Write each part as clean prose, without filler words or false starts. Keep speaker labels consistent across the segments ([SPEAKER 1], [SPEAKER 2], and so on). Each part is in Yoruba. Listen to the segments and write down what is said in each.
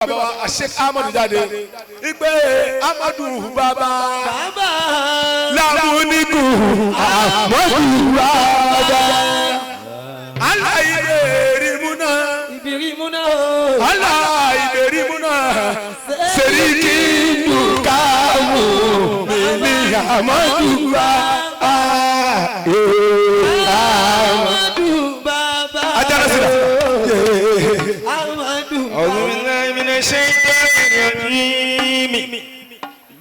[SPEAKER 1] Bàbá Sheikh Ahmadu jáde ipe Ahmadu bàbá
[SPEAKER 2] Bàbá.
[SPEAKER 1] Lámúnigun Ahmadu bàbá aláìbèrímúná.
[SPEAKER 2] Ìbírímúná o.
[SPEAKER 1] Aláìbèrímúná sèríkì dùkàmù mímí Ahmadu bàbá.
[SPEAKER 2] Ahmadu bàbá.
[SPEAKER 1] Ajára sílẹ̀.
[SPEAKER 2] Ahmadu
[SPEAKER 3] أعوذ
[SPEAKER 2] bàbá.
[SPEAKER 3] بالله من الشيطان الرجيم.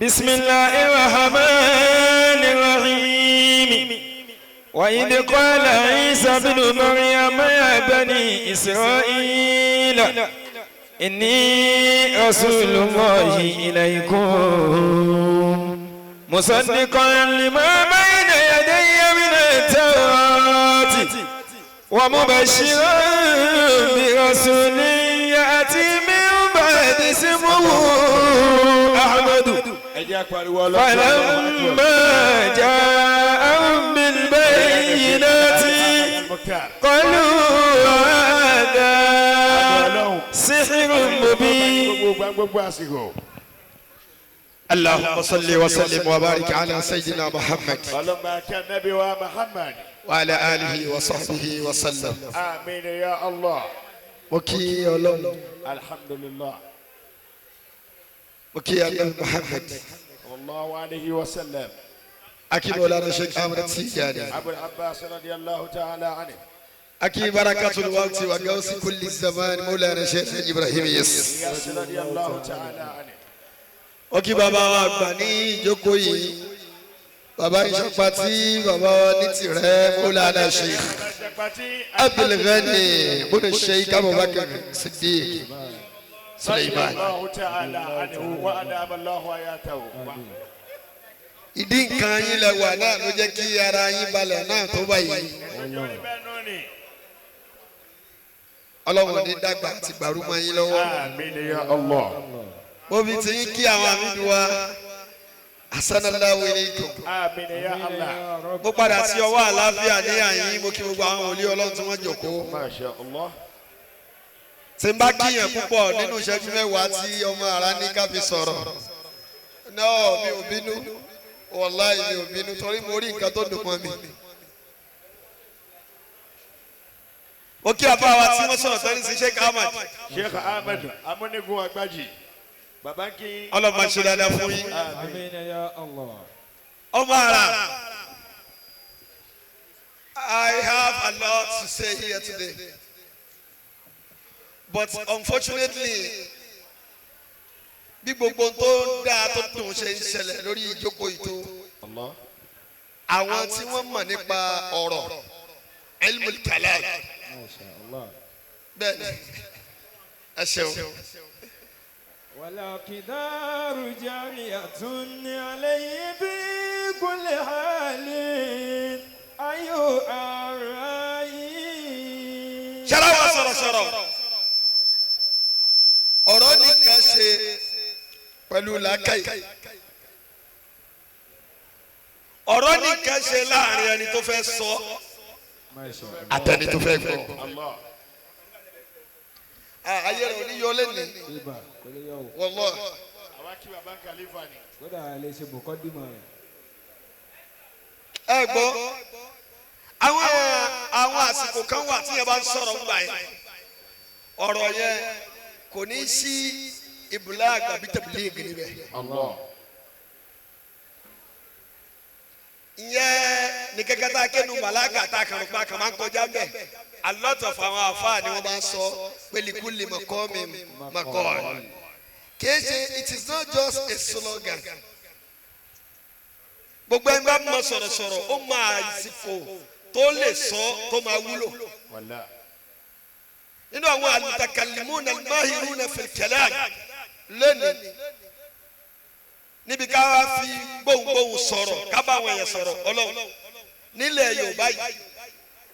[SPEAKER 3] بسم الله الرحمن الرحيم. وإذ قال عيسى ابن مريم يا بني إسرائيل إني رسول الله إليكم مصدقا لما بين يدي من التوراة ومبشرا برسول يأتي من بعد اسمه أحمد.
[SPEAKER 1] Ẹ jẹ́ pariwo Ọlọ́run.
[SPEAKER 3] فلما جاءهم بالبينات قالوا هذا سحر مبين.
[SPEAKER 1] Gbogbo gbogbo àsìkò.
[SPEAKER 4] اللهم صل وسلم وبارك على سيدنا محمد
[SPEAKER 1] Ọlọ́mọ akẹ́ Nabi wa Muhammad.
[SPEAKER 4] وعلى آله وصحبه وسلم.
[SPEAKER 1] Àmín ya Allah.
[SPEAKER 4] Mo kí Ọlọ́run.
[SPEAKER 1] Alhamdulillah.
[SPEAKER 4] Mo kí Ànábì Muhammad.
[SPEAKER 1] Sallallahu alayhi wa sallam.
[SPEAKER 4] Akí Mawlana Sheikh Ahmad Tijani.
[SPEAKER 1] Abu Abbas radiyallahu ta'ala anhu.
[SPEAKER 4] Akí barakatul waqti wa gawsi kulli zaman Mawlana Sheikh Ibrahim Yes.
[SPEAKER 1] Yes radiyallahu ta'ala anhu.
[SPEAKER 4] Mo kí bàbá wa àgbà ní ìjókòó yìí, bàbá Ìṣọ̀pá tí bàbá wa ní tìrẹ, Mawlana Sheikh Abdul Ghani bùnú Sheikh Abubakar Siddiq Suleiman.
[SPEAKER 1] Radiyallahu ta'ala anhu wa adama Allahu hayatahu.
[SPEAKER 4] Ìdí nǹkan yín lẹ wà náà ló jẹ́ kí ara yín balẹ̀ náà tó báyìí. Ọlọ́run ní dàgbà àti gbàrúmọ yín lọ́wọ́.
[SPEAKER 1] Àmín ya Allah.
[SPEAKER 4] Mo fi ti ń kí àwọn àmìlú wa, asanallahu ilaykum.
[SPEAKER 1] Àmín ya Allah.
[SPEAKER 4] Mo padà sí ọwọ́ àlàáfíà ní àyín, mo kí gbogbo àwọn wòlíì Ọlọ́run tí wọ́n jókòó.
[SPEAKER 1] Masha Allah.
[SPEAKER 4] Tí n bá kíyàn púpọ̀ nínú ìṣẹ́jú 10 tí ọmọ ara ní ká fi sọ̀rọ̀ náà, mi ò bínú, wàláhì mi ò bínú, torí mo rí nǹkan tó dùn mọ́ mi. Mo kí àbá wa tí wọ́n sọ̀rọ̀ tán ní sí Sheikh Ahmad.
[SPEAKER 1] Sheikh Ahmed Amúnigun Agbaji. Bàbá kí.
[SPEAKER 4] Ọlọ́mọ ṣe dáadáa fún yín.
[SPEAKER 2] Àmín ya Allah.
[SPEAKER 4] Ọmọ ara. I have a lot to say here today. But unfortunately, bí gbogbo tó ń dáa tó dùn ṣe ń ṣẹlẹ̀ lórí ìjókòó ìtó,
[SPEAKER 1] Allah.
[SPEAKER 4] àwọn tí wọ́n mọ̀ nípa ọ̀rọ̀ ilmul kalam.
[SPEAKER 2] Masha Allah.
[SPEAKER 4] Bẹ́ẹ̀ni, ẹ ṣeun.
[SPEAKER 3] والأقدار جارية عليه في كل حال أي الرأي.
[SPEAKER 4] Ṣẹlẹ̀ wa sọ̀rọ̀sọ̀rọ̀ ọ̀rọ̀ nìkan ṣe pẹ̀lú làákàyè, ọ̀rọ̀ nìkan ṣe láàrin ẹni tó fẹ́ sọ
[SPEAKER 2] Masha Allah.
[SPEAKER 4] àtẹni tó fẹ́ gbọ́.
[SPEAKER 1] Allah.
[SPEAKER 4] Ayé rẹ̀ ò ní yọ lẹ́nu.
[SPEAKER 2] Ibà kò lè yọ o.
[SPEAKER 4] Wallahi.
[SPEAKER 1] Àwa kí bàbá Khalifa ni.
[SPEAKER 2] Kódà lè ṣe bùkọ́ dìmọ̀ rẹ̀.
[SPEAKER 4] Ẹ gbọ́, àwọn àsìkò kan wà tí yẹn bá ń sọ̀rọ̀ ńgbà yẹn, ọ̀rọ̀ yẹn kò ní sí ìbúlá àgbàbí tabligh níbẹ̀.
[SPEAKER 1] Allah.
[SPEAKER 4] Ìyẹn ní kẹ́kẹ́ tá a kẹ́nu màláka tá a kàn pa kàn máa ń kọjá ń bẹ̀. A lot of àwọn àfáà ni wọ́n bá ń sọ pé likulli maqamin maqal. Kìí ṣe, it is not just a slogan. Gbogbo ẹni bá mọ sọ̀rọ̀sọ̀rọ̀, ó máa àsìkò tó lè sọ tó máa wúlò.
[SPEAKER 1] Wàlá.
[SPEAKER 4] Nínú àwọn al-mutakallimuna al-mahiruna fil kalam lónìí, níbi ká wá fi gbohùngbohùn sọ̀rọ̀, ká bá àwọn èèyàn sọ̀rọ̀ Ọlọ́run nílẹ̀ Yorùbá yìí,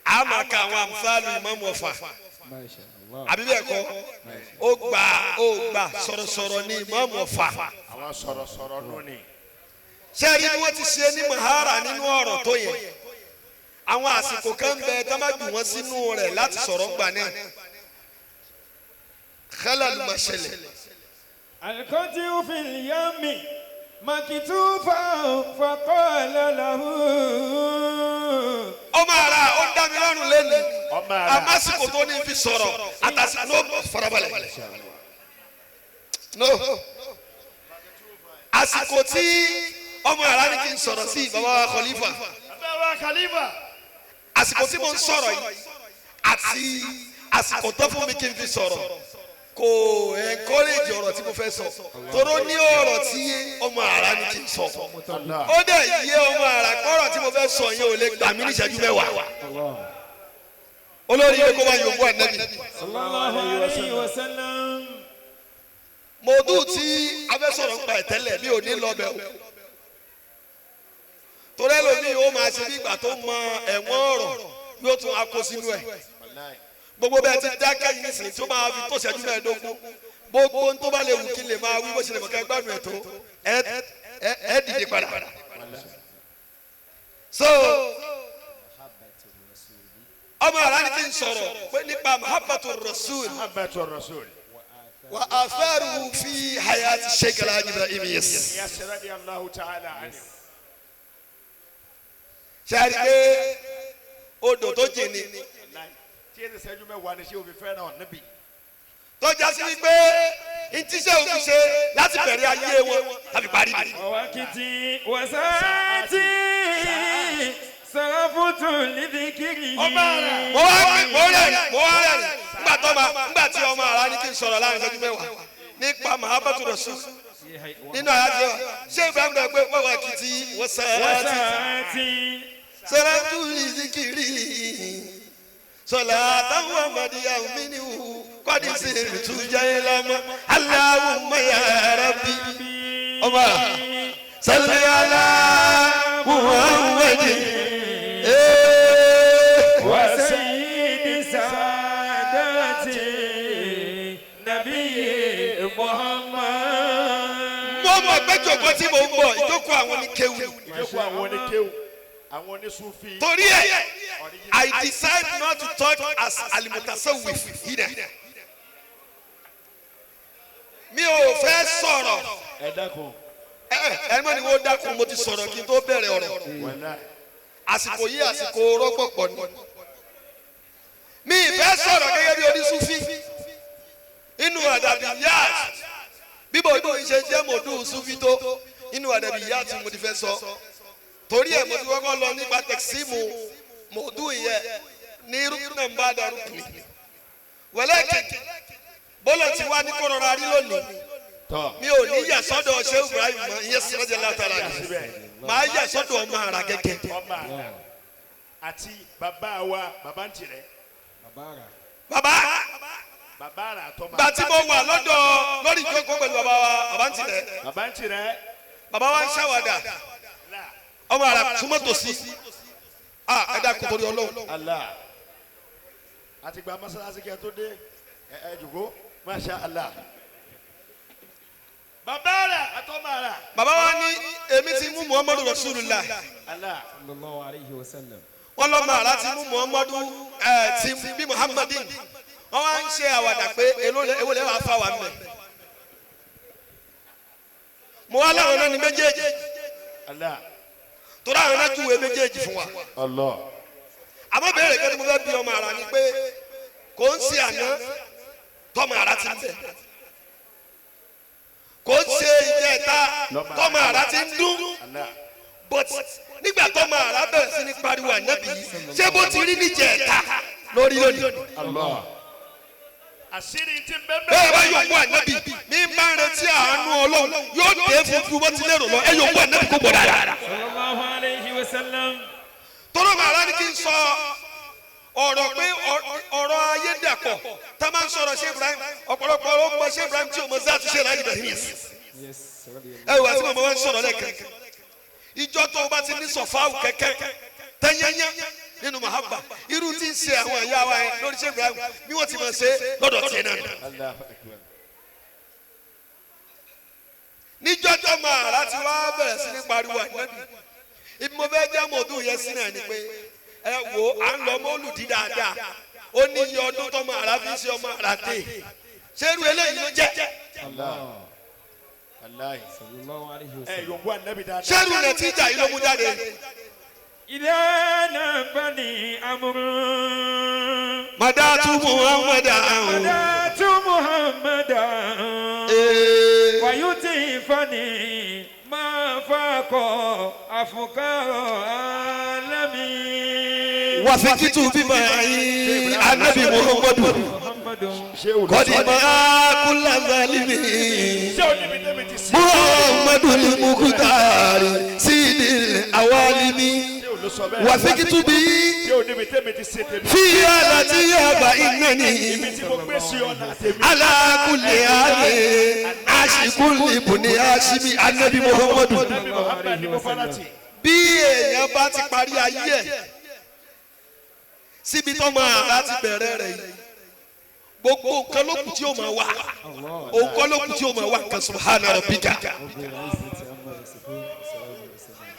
[SPEAKER 4] a máa ka àwọn àǹfààní Ìmáàmù Ọ̀fà.
[SPEAKER 2] Masha Allah.
[SPEAKER 4] Àbí bẹ́ẹ̀ kọ́? Ó gbà, ó gbà, sọ̀rọ̀sọ̀rọ̀ ní Ìmáàmù Ọ̀fà.
[SPEAKER 1] Àwọn sọ̀rọ̀sọ̀rọ̀ nù ni.
[SPEAKER 4] Ṣé ẹ rí bí wọ́n ti ṣe ní mahara nínú ọ̀rọ̀ tó yẹ? Àwọn àsìkò kan bẹ tá má jù wọ́n sínú rẹ̀ láti sọ̀rọ̀ gbà náà, khalal máa ṣẹlẹ̀.
[SPEAKER 3] القطع في اليم مكتوفا فقال له
[SPEAKER 4] Ọmọ ara ó dá mi lọ́rùn lẹ́nu.
[SPEAKER 1] Ọmọ ara.
[SPEAKER 4] Àmásìkò tó ní fi sọ̀rọ̀ àtàsìkò no farabalẹ̀. No. Àsìkò tí ọmọ ara ní kí n sọ̀rọ̀ sí bàbá wa Khalifa.
[SPEAKER 1] Bàbá wa Khalifa.
[SPEAKER 4] Àsìkò tí mo ń sọ̀rọ̀ yìí àti àsìkò tó fún mi kí n fi sọ̀rọ̀ kò encourage ọ̀rọ̀ tí mo fẹ́ sọ. Toró ní ọ̀rọ̀ tí ọmọ ara ní kí n sọ. Ó dẹ̀ yé ọmọ ara kọ́rọ̀ tí mo fẹ́ sọ yẹn ò lè gbà mí ní ìṣẹ́jú mẹ́wàá.
[SPEAKER 2] Allah.
[SPEAKER 4] Olórí ilé kó bá yòókù ànábì.
[SPEAKER 3] sallallahu alayhi wa sallam.
[SPEAKER 4] Mọ̀ọ́dù tí a fẹ́ sọ̀rọ̀ nípa ẹ̀ tẹ́lẹ̀ mi ò ní lọ bẹ̀ o. Torí ẹlòmíì ó máa ṣe bí ìgbà tó mọ ẹ̀wọ̀n ọ̀rọ̀ yóò tún akó sínú ẹ̀. Gbogbo bẹ́ẹ̀ ti dákẹ́ yìí nísìnyí tó máa fi tó ṣẹ́jú mẹ́ẹ̀ẹ́dógún. Gbogbo ohun tó bá lè wù kí n lè máa wí bó ṣe lè mọ̀ kẹ́ gbádùn ẹ̀ tó ẹ dìde padà. So ọmọ àrà ni kí n sọ̀rọ̀ pé nípa Muhammadu Rasul
[SPEAKER 1] Muhammadu Rasul.
[SPEAKER 4] wa atharuhu fi hayati Sheikh Alhaji Ibrahim Inyas.
[SPEAKER 1] Yes, radiyallahu ta'ala anhu.
[SPEAKER 4] Sẹ́ẹ̀rì pé odò tó jìn ni
[SPEAKER 1] Tí ẹ ti ṣẹ́jú mẹ́wàá ni ṣé o fi fẹ́ràn níbi.
[SPEAKER 4] tọ́já sí wípé ntíṣẹ́ òfin ṣe láti bẹ̀rẹ̀ ayé wọn tàbí parí ni.
[SPEAKER 3] ووقتي وساعتي صرفت لذكره.
[SPEAKER 4] Mo wá mo rẹ̀ mo wá rẹ̀ nígbà tó ma nígbà tí ọmọ ara ní kí n sọ̀rọ̀ láàrin ìṣẹ́jú mẹ́wàá nípa Muhammadu Rasul nínú àyà tí wọ́n ṣé Ibrahim náà pé wọ́n wá kìtì wọ́n sẹ́ẹ̀tì
[SPEAKER 3] وساعتي
[SPEAKER 4] sẹ́rẹ́tù lìzikiri sọlá táwọn ọmọdé àwọn mínú kọ́ni sí ìtújẹ́ ìlànà Allahumma ya Rabbi. Ọba salli ala Muhammadin.
[SPEAKER 3] وسيد سادتي نبي محمد.
[SPEAKER 4] Mo mọ̀ pé jòkó tí mo ń bọ̀ ìjókòó àwọn oníkéwu.
[SPEAKER 1] Ìjókòó àwọn oníkéwù, àwọn onísúfì.
[SPEAKER 4] Torí ẹ̀ I decide not to talk as alimutasawif here. Mi ò fẹ́ sọ̀rọ̀.
[SPEAKER 1] Ẹ dákun.
[SPEAKER 4] Ẹ ẹ mọ̀ ni wọ́n dákun mo ti sọ̀rọ̀ kí n tó bẹ̀rẹ̀ ọ̀rọ̀.
[SPEAKER 1] Wàláhì.
[SPEAKER 4] Àsìkò yìí àsìkò rọ́gbọ̀pọ̀ ni. Mi ì fẹ́ sọ̀rọ̀ gẹ́gẹ́ bí onísúfí. Inú àdàbí yáàt bíbọ̀ ìbò ìṣe jẹ́ mọ̀ọ́dún súfí tó inú àdàbí yáàt mo ti fẹ́ sọ. Torí ẹ̀ mo ti kọ́kọ́ lọ nípa tẹ̀síìmù mọ̀ọ́dún yẹn ní rúkúnà ń bá darúkùnì. Wẹ̀lẹ́kì bọ́lọ̀ ti wá ní kó rọra rí lónìí.
[SPEAKER 1] Tọ́.
[SPEAKER 4] Mi ò ní yà sọ́dọ̀ Shehu Ibrahim mọ́ ìyẹn sọ́jà látara ni.
[SPEAKER 1] Síbẹ̀.
[SPEAKER 4] Màá yà sọ́dọ̀ ọmọ àrà gẹ́gẹ́.
[SPEAKER 1] Ọmọ àrà àti bàbá wa bàbá ń tirẹ̀.
[SPEAKER 2] Bàbá rà.
[SPEAKER 4] Bàbá
[SPEAKER 1] Bàbá àrà àtọ́mọ.
[SPEAKER 4] gba tí mo wà lọ́dọ̀ lórí ìjókòó pẹ̀lú bàbá wa bàbá ń tilẹ̀
[SPEAKER 1] Bàbá ń tirẹ̀.
[SPEAKER 4] bàbá wa ń ṣàwàdà ọmọ àrà súnmọ́ tòsí a ẹ dákun torí Ọlọ́run
[SPEAKER 1] Allah. Àti gba mọ́sálásí kẹ́ tó dé ẹ ẹ jòkó Masha Allah. Bàbá àrà àtọ́mọ àrà.
[SPEAKER 4] Bàbá wa ní èmi ti mú Muhammadu Rasulullah
[SPEAKER 1] Allah.
[SPEAKER 2] Sallallahu alayhi wa sallam.
[SPEAKER 4] wọn lọ́mọ àrà ti mú Muhammadu ẹ ti bí Muhammadin wọn wá ń ṣe àwàdà pé èwo lè wàá fà wà mẹ́ mo wá láwọn náà ní méjèèjì
[SPEAKER 1] Allah.
[SPEAKER 4] torí àwọn náà júwe méjèèjì fún wa.
[SPEAKER 1] Allah.
[SPEAKER 4] Àmọ́ béèrè kí ni mo fẹ́ bí ọmọ àrà ni pé kò ń ṣe àná tọmọ àrà ti ń bẹ kò ń ṣe ìjẹta tọmọ àrà ti ń dún
[SPEAKER 1] Allah.
[SPEAKER 4] but nígbà tọmọ àrà bẹ̀rẹ̀ sí ní pariwo ànábì yìí ṣé bó ti rí níjẹta lórí lónìí.
[SPEAKER 1] Allah. Àṣírí ti bẹ́ẹ̀
[SPEAKER 4] Bẹ́ẹ̀ bá yòókù ànábì mi máa ń retí àánú Ọlọ́run yóò dé fún ju bó ti lérò lọ ẹ yòókù ànábì kò gbọ́ dáadáa.
[SPEAKER 3] sallallahu alayhi wa sallam.
[SPEAKER 4] Tọ́lọ́ màrá ni kí n sọ ọ̀rọ̀ pé ọ̀rọ̀ ayé dàpọ̀ tá a máa ń sọ̀rọ̀ ṣé Ibrahim ọ̀pọ̀lọpọ̀ ó mọ ṣé Ibrahim tí o mọ záàtú ṣe láyé Ibrahim yẹn.
[SPEAKER 2] Yes.
[SPEAKER 4] Ẹ wà tí màmá wa ń sọ̀rọ̀ lẹ́ẹ̀kan ìjọ tó o bá ti ní sọ̀fáwù kẹ́kẹ́ tẹ́yẹ́yẹ́ nínú mahaba irú tí ń ṣe àwọn ẹ̀yà wa yẹn lórí ṣé Ibrahim bí wọ́n ti máa ṣe lọ́dọ̀ tiẹ̀ náà.
[SPEAKER 1] Allahu Akbar.
[SPEAKER 4] Níjọ́ tó máa rà tí wàá bẹ̀rẹ̀ sí ní pariwo ànábì ibi mo fẹ́ jẹ́ mọ̀ọ́dún yẹn sí náà ni pé ẹ wo à ń lọ mọ́lùdí dáadáa ó ní iye ọdún tó máa rà fi ṣe ọmọ àrà dé ṣé irú eléyìí ló jẹ́
[SPEAKER 1] Allah. Wàláhì.
[SPEAKER 2] Sallallahu alayhi wa
[SPEAKER 1] Ẹ
[SPEAKER 2] sallam.
[SPEAKER 1] yòǹbó ànábì dáadáa.
[SPEAKER 4] Sẹ́rù nàtíjà yìí ló mú jáde.
[SPEAKER 3] إذا نبني أمر
[SPEAKER 4] Madatu Muhammadu.
[SPEAKER 3] بدأت محمدا
[SPEAKER 4] Ee.
[SPEAKER 3] ويتيفني ما فاق أفكار عالمي
[SPEAKER 4] Wàsíkìtù bímọ ayin anabi Muhammadu.
[SPEAKER 3] محمد
[SPEAKER 1] Ṣé o lọ
[SPEAKER 4] Kọ́ni
[SPEAKER 1] sọ?
[SPEAKER 4] máa kúlà zálimi.
[SPEAKER 1] Ṣé o níbi tẹ́mi ti sí?
[SPEAKER 4] Muhammadu mukutari sídìí awalimi.
[SPEAKER 1] Ṣé o lọ sọ bẹ́ẹ̀?
[SPEAKER 4] Wàsíkìtù bí
[SPEAKER 1] Ṣé o níbi tẹ́mi ti ṣe tèmi?
[SPEAKER 4] fi alati yaba inani.
[SPEAKER 1] Ibi tí mo gbé sí ọ̀nà tèmi.
[SPEAKER 4] Ala kulli hali aṣikuli buni aṣimi anabi Muhammadu.
[SPEAKER 1] Ànábì Muhammad ni mo fara tì.
[SPEAKER 4] Bí èèyàn bá ti parí ayé ẹ̀ síbi tó máa láti bẹ̀rẹ̀ rẹ̀ yìí, gbogbo nǹkan ló kù tí ó máa wà, òun kọ́ ló kù tí ó máa wà nǹkan. Subhana rabbika.
[SPEAKER 2] Rabbil izzati amma yasifun. Salamun ala mursalin.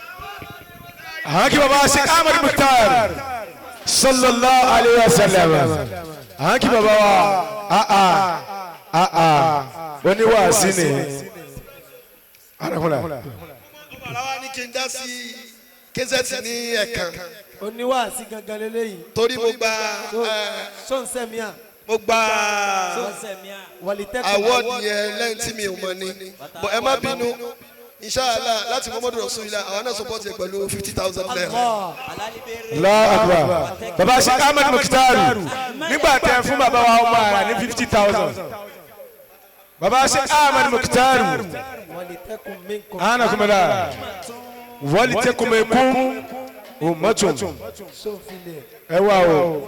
[SPEAKER 5] Àwọn kí baba ṣe Ahmad Mukhtar sallallahu alayhi wa sallam. Àwọn kí baba wa aa oníwàásí ni arakunla.
[SPEAKER 4] Ọmọ àrà wa ní kí n dá sí kz ní ẹ̀kan
[SPEAKER 6] Oníwàásí gangan leléyìí.
[SPEAKER 4] torí mo gba
[SPEAKER 6] Sọ́nsẹ̀míà.
[SPEAKER 4] mo gba
[SPEAKER 6] Wàlítẹ́kùn.
[SPEAKER 4] award yẹn lẹ́yìn tí mi ò mọ̀ ni, but ẹ má bínú, inshallah láti Muhammadu Rasulillah, àwọn náà support yẹ pẹ̀lú 50,000 naira.
[SPEAKER 6] Allah.
[SPEAKER 5] Allahu Akbar. Baba ṣe Ahmad Mukhtar nígbà tẹ fún baba wa ọmọ àrà ní 50,000. Baba ṣe Ahmad Mukhtar
[SPEAKER 6] Wàlítẹ́kùn minkum.
[SPEAKER 5] anakumala walitekumekum umatun.
[SPEAKER 6] Sọ́nfilẹ̀.
[SPEAKER 5] Ẹ wá o.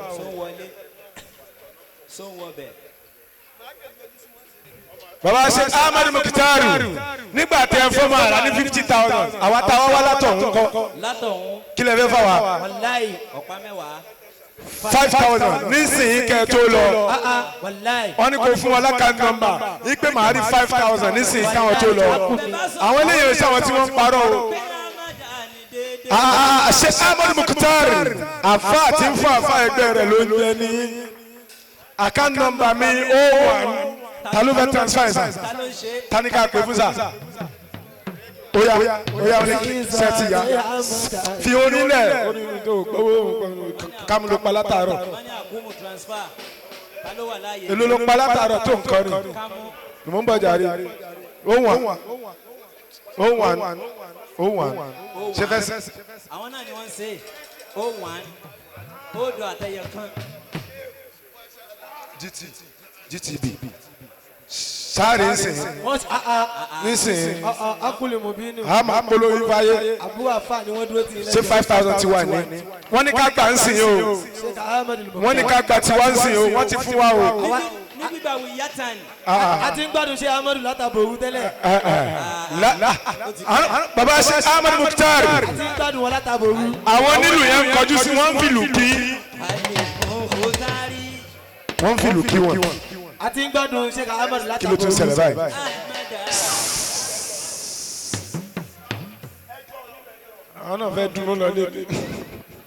[SPEAKER 5] Baba ṣe Ahmad Mukhtar nígbà tẹ fún ọmọ àrà ní 50,000, àwa táwa wá látọ̀ ń kọ́
[SPEAKER 7] Látọ̀hún.
[SPEAKER 5] kí lè fẹ́ fà wá?
[SPEAKER 6] Wàláyì.
[SPEAKER 7] Ọ̀pá mẹ́wàá.
[SPEAKER 5] 5,000 nísìnyí kẹ́ ẹ tó lọ.
[SPEAKER 6] Wàláyì.
[SPEAKER 5] Wọ́n ní kó fún wọn lákàtí nọ́mbà yí pé màá rí 5,000 nísìnyí káwọn tó lọ. Àwọn eléyìí ṣe àwọn tí wọ́n ń parọ́ o. Ah, ah, ṣe Ahmad Mukhtar àfa àti ń fún àfa ẹgbẹ́ rẹ̀ ló ń jẹ ní account number mi ó wà ta ló fẹ́ transfer ẹ̀ sà?
[SPEAKER 7] Ta ló ń ṣe?
[SPEAKER 5] Ta ni ká pè fún sà? Oya oya, oní sẹ́ẹ̀tì ya fi onílẹ̀ kámi ló pa látàárọ̀.
[SPEAKER 7] Wọ́n ní àkúmù transfer. Ta ló wà láàyè?
[SPEAKER 5] Èló ló pa látàárọ̀ tó nǹkan ni?
[SPEAKER 7] Kámú.
[SPEAKER 5] Mò ń bọ̀ jàre. Ó wọ̀n, ó wọ̀n, ó wọ̀n, ṣe fẹ́ sẹ́.
[SPEAKER 7] Àwọn náà ni wọ́n ń ṣe. Ó wàn. Ó dọ̀ àtẹyẹ kan.
[SPEAKER 5] GTB sáré nsìn
[SPEAKER 6] Wọ́n
[SPEAKER 5] nísìn.
[SPEAKER 6] Akuli mobinu.
[SPEAKER 5] A máa polówó ifáyé.
[SPEAKER 6] Abu Afa ni wọ́n dúró ti ilé.
[SPEAKER 5] Ṣé 5,000 ti wà ní? Wọ́n ní ká gbà ń sìn o.
[SPEAKER 6] Sheikh Ahmed Mukhtar.
[SPEAKER 5] Wọ́n ní ká gbà tiwa ń sìn o, wọ́n ti fún wa o.
[SPEAKER 7] Ní gbígbà wíyá tán.
[SPEAKER 6] A ti ń gbádùn ṣe Ahmed látàbòrú tẹ́lẹ̀.
[SPEAKER 5] Baba ṣe Ahmed Mukhtar.
[SPEAKER 6] A ti ń gbádùn wọn látàbòrú.
[SPEAKER 5] Àwọn onílù yẹn ń kọjú sí wọ́n ń fìlù kí.
[SPEAKER 7] Àlè
[SPEAKER 5] Wọ́n ń fìlù kí wọn.
[SPEAKER 6] A ti ń gbádùn Sheikh Ahmed
[SPEAKER 5] Kí ló tún
[SPEAKER 6] látàbòrú.
[SPEAKER 5] ṣẹlẹ̀ báyìí? Àwọn náà fẹ́ dúró lọ lé.